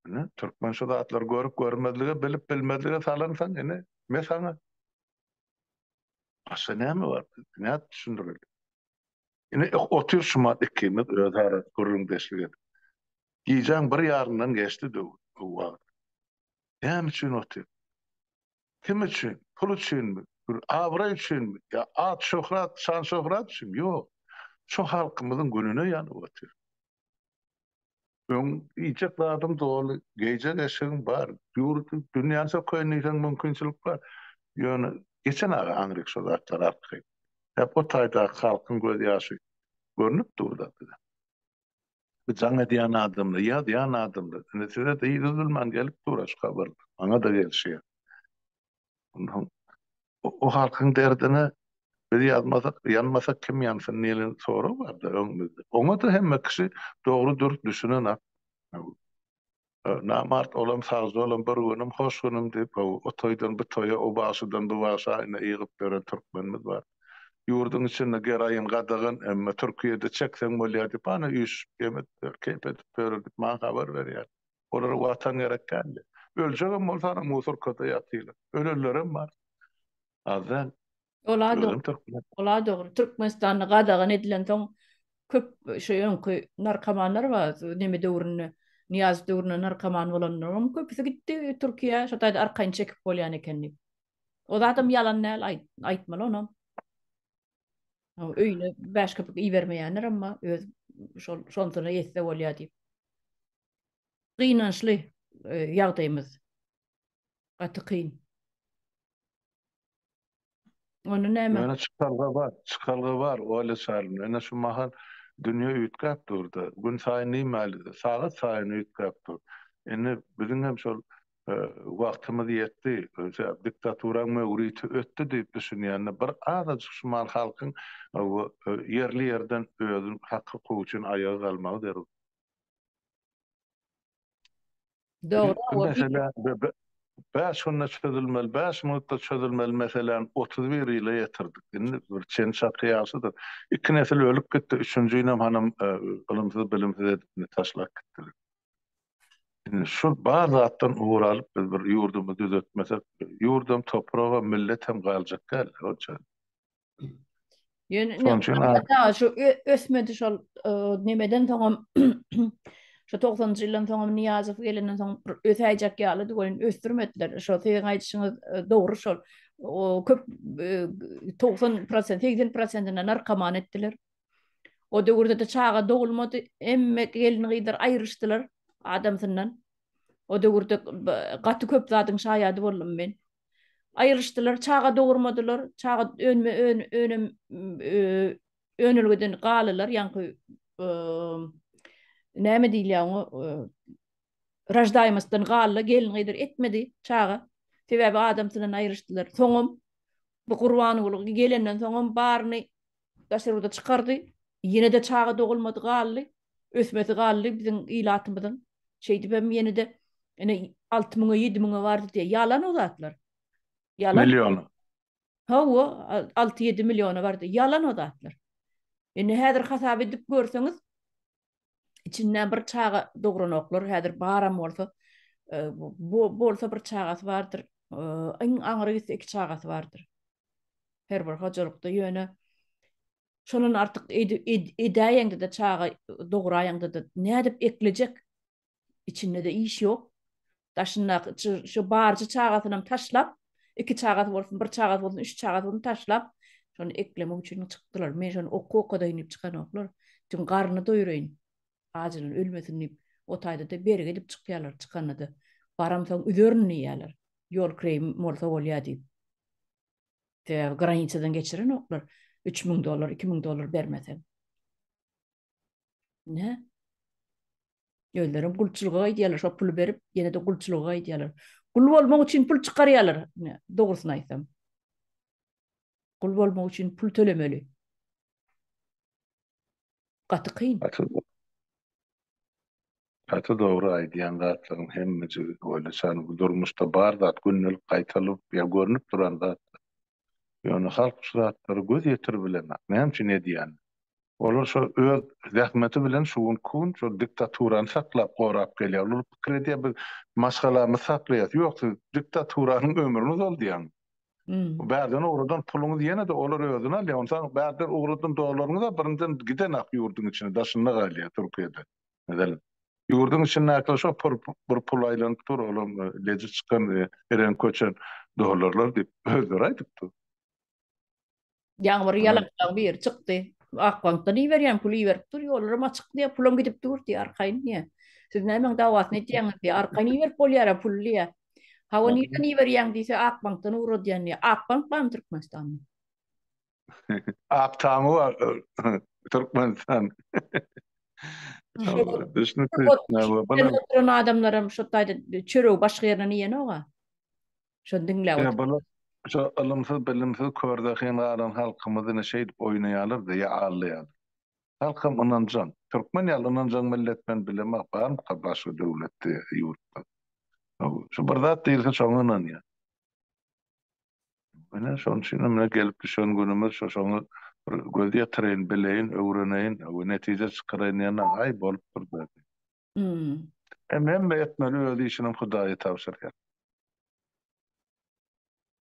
B: Ine, türkmen şu zatlary görüp görmezlige, bilip bilmezlige salansoň, ine, me saňa. Başga näme bar? Nädip düşündireli? Ine, otyr şumat ikimiz özara gürrüňdeşlik edip. Gijäň bir ýaryndan geçdi döwür, wagt. Näme üçin otyr? Kim üçin? Pul üçinmi? Bir abraý üçinmi? Ýa at-şöhrat, şan-şöhrat üçinmi? Ýok. Şu halkymyzyň gününe ýanyp otyr. Öň iýjek zadyň doly, geýjek eşigiň bar, ýurdy, dünýäni sökeýin diýseň mümkinçilik bar. Ýöne geçen aga aňryk şo zatlar artgy. Hep o taýdaky halkyň gözýaşy görnüp dur-da bize. Bu jaň edýän adamlar, ýazýan adamlar, indi size-de yz üzülmän gelip dur-a şu habarlar. Maňa-da gelişýär. Onsoň o halkyň derdine biz ýazmasak, ýanmasak kim ýansyn diýlen sorag bar-da öňümizde. Oňa-da hemme kişi dogry-dürs düşünenak. Namart olam, sagja olam, bir günüm, hoş günüm diýip, o toýdan bu toýa, o bagşydan bu bagşa ine ýygyp ýören türkmenimiz bar. Ýurduň içinde geraýyn gadagan, emma Türkiýede çekseň bolýar diýip, ana üýşüp jem edip ýör, keýp edip ýör diýip maňa habar berýär. Olara watan gerek däldi. Öljegem bolsa ana musurkada ýatyrlar. Ölenlerem bar. Az däl.
A: Ola dogry. Ola dogry. Türkmenistanda gadagan edilensoň köp şu öňki narkomanlar bar, neme döwründe, Nyýazow döwründe narkoman bolanlaryň köpüsi gitdi Türkiýä, şo taýda arkaýyn çekip bolýan eken diýip. O zadam ýalan däl, aýtmaly onam. Öýüne bäş köpük ibermeýänler emma öz şol şonsyna ýetse bolýar diýip. Gynançly ýagdaýymyz. Gaty kyn. Onda näme?
B: Ýöne çykalga bar, çykalga bar, Olýa Çarlowna. Ine şu mahal dünýe üýtgäp dur-da. Gün saýyn diýmäli-de, sagat saýyn üýtgäp dur. Indi biziň hem şol wagtymyz ýetdi, diktaturaň möwriti ötdi diýip düşünýän-de, bir azajyk şu mahal halkyň ýerli-ýerden özüniň hak-hukugy üçin aýaga galmagy zerur.
A: Dogry.
B: Bu mesele. Bäş günde çözülmeli, bäş minutda çözülmeli meseläni 31 ýyla ýetirdik. Indi bir çen-çaky ýagşydyr. Iki nesil ölüp gitdi, üçünjinem hanam ylymsyz, bilimsiz edip indi taşlap gitdiler. Indi şu bar zatdan ugur alyp biz bir ýurdumyzy düzetmesek, ýurdam, topragam, milletem galjak däl, hoja.
A: Ýöne Şonuň üçin a- şu ösmedi şol e, nemeden soňam şu 90-njy ýyldan soňam Nyýazow gelenden soň bir ösäýjek ýalydy welin ösdürmediler. Şo siziň aýdyşyňyz e, dogry şol. O köp e, 90%, 80%-ine narkoman etdiler. O döwürde-de çaga dogulmady. Hemme gelin-gyzlar aýryşdylar adamsyndan. O döwürde gaty köp zadyň şaýady boldum men. Aýryşdylar, çaga dogurmadylar, çaga önme ön önem önelgeden galylar, ýaňky näme diýilýär oňa raždaýmostdan galdy, gelin-gyzlar etmedi çaga. Sebäbi adamsyndan aýryşdylar. Soňam bu Gurbanguly gelenden soňam baryny daşary ýurda çykardy. Ýene-de çaga dogulmady galdy. Ösmesi galdy biziň ilatymyzyň. Şeýdibem ýene-de ine 6 müňe 7 müňe bardy diýýär. Ýalan o zatlar.
B: Ýalan. Milliona.
A: Hawa, 6-7 milliona bardy. Ýalan o zatlar. Indi häzir hasap edip görseňiz, içinden bir çaga dogranoklar. Häzir baram bolsa, e, bu bolsa bir çagasy bardyr. E, iň aňry gitse iki çagasy bardyr. Her bir hojalykda ýöne şondan artyk edäýeňde-de çaga doguraýaňda-da nädip eklejek? Içinde-de iş ýok. Daşyndaky şu barja çagasynam taşlap, iki çagasy bolsun, bir çagasy bolsun, üç çagasy bolsun taşlap, şony eklemek üçin çykdylar. Men şony oku okadaýyn diýip çykanoklar. Tüm garnyny doýuraýyn. Ajyndan ölmesin diýip, o taýda-da bergi edip çykýarlar, çykanda-da. Baramsoň üzerin diýýärler. Ýol kireýim bolsa bolýar diýip. Sebäbi granisadan geçirenoklar. 3000 dollar, 2000 dollar bermeseň. Ne? Özlerem gulçulyga gaýdýarlar, şo puly berip, ýene-de gulçulyga gaýdýarlar. Gul bolmak üçin pul çykarýarlar, ne, dogrusyny aýtsam. Gul bolmak üçin pul tölemeli. Gaty kyn.
B: Gaty, gaty dogry aýdýan zatlaryň hemmejigi oýlaçan bu durmuşda bar zat gündelik gaýtalyp ýa görnüp duran zat. Ýöne halk şu zatlary göz ýetirip bilenok. Näme üçin edýänini. Olar şo öz zähmeti bilen şu günki gün şol diktaturany saklap gorap gelýär. Olar pikir edýär biz maşgalamyzy saklaýas. Ýok siz diktaturanyň ömrüni uzaldýaňyz. Bärden ugradan puluňyz ýene-de olar özüne alýar. Onsoň bärden ugradan dollaryňyz-a birinjiden gidenak ýurduň içine daşynda galýar Türkiýede. Meselem. Ýurduň içindäkiler şo pul bir pul aýlanyp dur, olam leji çykan, reňki köçen dollarlar diýip özleri aýdyp dur.
A: Ýaňy bir ýalançylaň biri çykdy. Akbankdan iberýän puly iberip dur, ýollaram açyk diýýär, pulam gidip dur diýýär, arkaýyn diýýär. Siz nämäň dawasyny edýäňiz diýýär, arkaýyn iberip bolýar-a puly diýýär. Hawa nirden iberýäň diýse, Akbankdan ugradýan diýýär. Akbank barmy Türkmenistanda?
B: Ak tamy bar Türkmenistan.
A: Düşnükli. Oturan adamlaram şo taýda çöregi başga ýerden iýenok-a. Şony diňläp
B: otur. Bular şo ylymsyz, bilimsiz, körzehin galan halkymyzy ine şeýdip oýnaýarlar-da ýa aldaýarlar. Halkam ynanjaň. Türkmen ýaly ynanjaň millet men bilemok barmyka başga döwletde, ýurtda. Şu bir zat diýilse şoňa ynanýar. Ine, şonuň üçin hem gelip düşen günümiz şo şoňa bir göz ýetireýin, bileýin, öwreneýin we netije çykaraýyn diýende, aý, bolupdyr-da diýip. Hem hemme etmeli öz işinem Hudaýa tabşyrýar.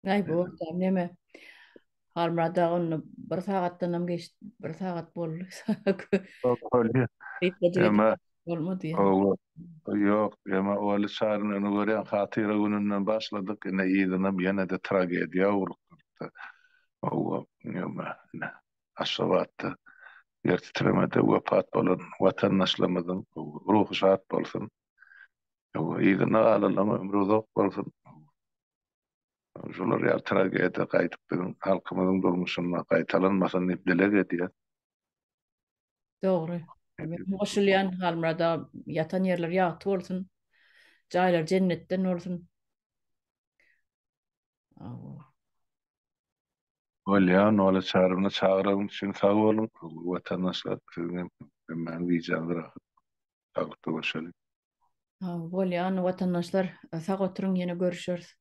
A: Aý, boldy, neme. Halmyrat aga onda bir sagatdanam geçdi, bir sagat boldy.
B: Bolýar. Bolmady. Hawa. Ýok, ýöne Oly Çaryny görýän hatyra gününden başladyk, ine yzynam ýene-de tragediýa ugrukdyrdy. Hawa, ýöne ine Aşgabatda ýer titremede wepat bolan watandaşlarymyzyň ruhy şat bolsun. Hawa, yzynda galanlaryň ömri uzak bolsun. Şular ýaly tragediýa gaýdyp biziň halkymyzyň durmuşynda gaýtalanmasyn diýip dileg edýäs.
A: Dogry. Men goşulýan Halmyrat aga ýatan ýerleri ýagty bolsun. Jaýlary jennetden bolsun.
B: Bolýa Nola Çaryna çagyragyň üçin sag boluň watandaşlar siziň hem hemmäňiz gijäňiz rahat saglykda görşeliň.
A: Bolýa, watandaşlar, sag oturyň, ýene görüşeris.